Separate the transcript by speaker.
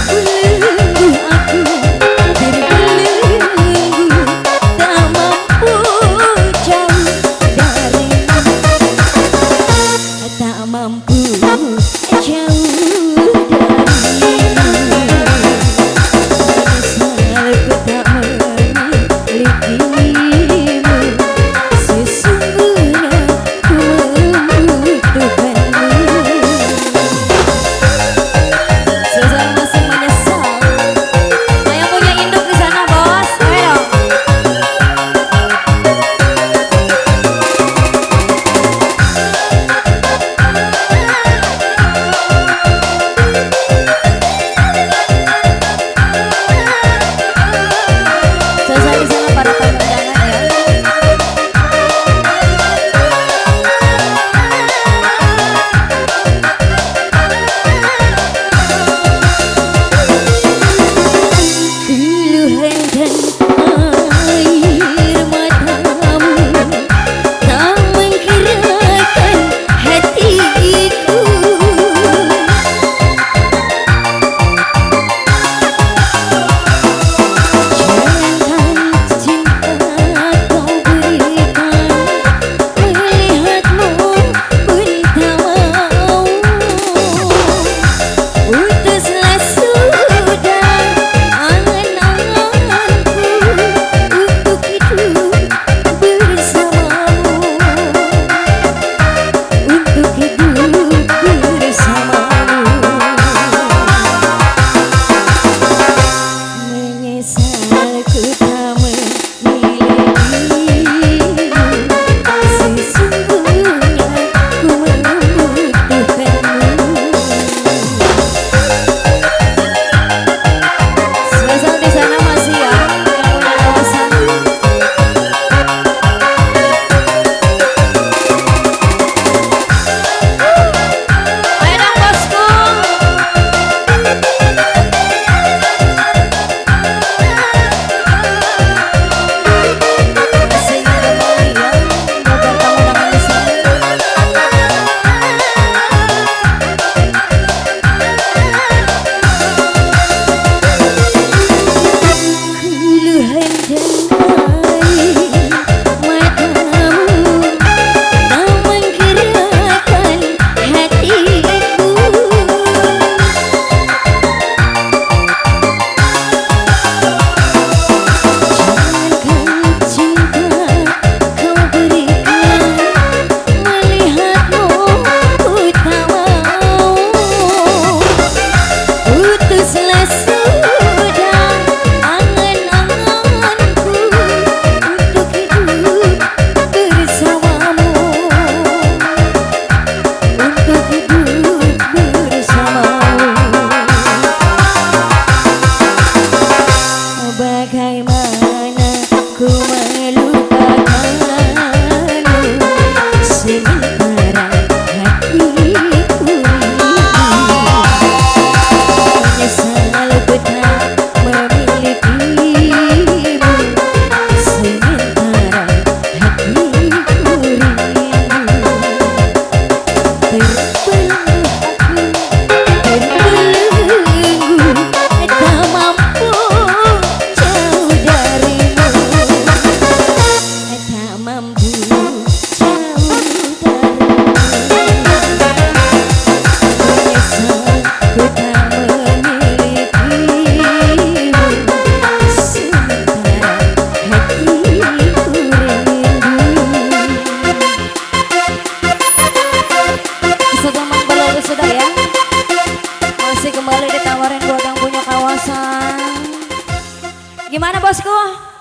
Speaker 1: Terbelenggu aku, terbelenggu, tak mampu jauh darimu, tak mampu jauh darimu. Menyesal ku tak memilikimu, sesungguhnya ku membutuhkanmu. Susah masih menyesal. Nah, yang punya induk di sana, bos. Ayo. Selesai di sana para tamu undangan ya. Keluhan dan air matamu tak menggerakkan hatiku. Jangan cinta kau berikan, melihatmu pun tak mau. Putuslah sudah angan-anganku untuk hidup bersamamu, untuk hidup bersamamu. Menyesal ku tak memilikimu, sesungguhnya ku membutuhkanmu. Spesial di sana masih ya, yang punya kawasan. Ayo dong bosku. Masih kembali ya, buat tamu undangan di sana. Keluhan dan air matamu tak menggerakkan hatiku. Jangankan cinta kau berikan, melihatmu ku tak mau. Putuslah sudah angan-anganku untuk hidup bersamamu, untuk hidup bersamamu. Bagaimana ku melupakanmu, sementara hatiku rindu. Menyesal ku tak memilikimu, sementara hatiku rindu. Terbelenggu aku, terbelenggu, tak mampu jauh darimu, tak mampu jauh darimu. Menyesal ku tak memilikimu, sementara hatiku rindu. Setelah belalu sudah ya, masih kembali ditawarin buat yang punya kawasan. Gimana bosku?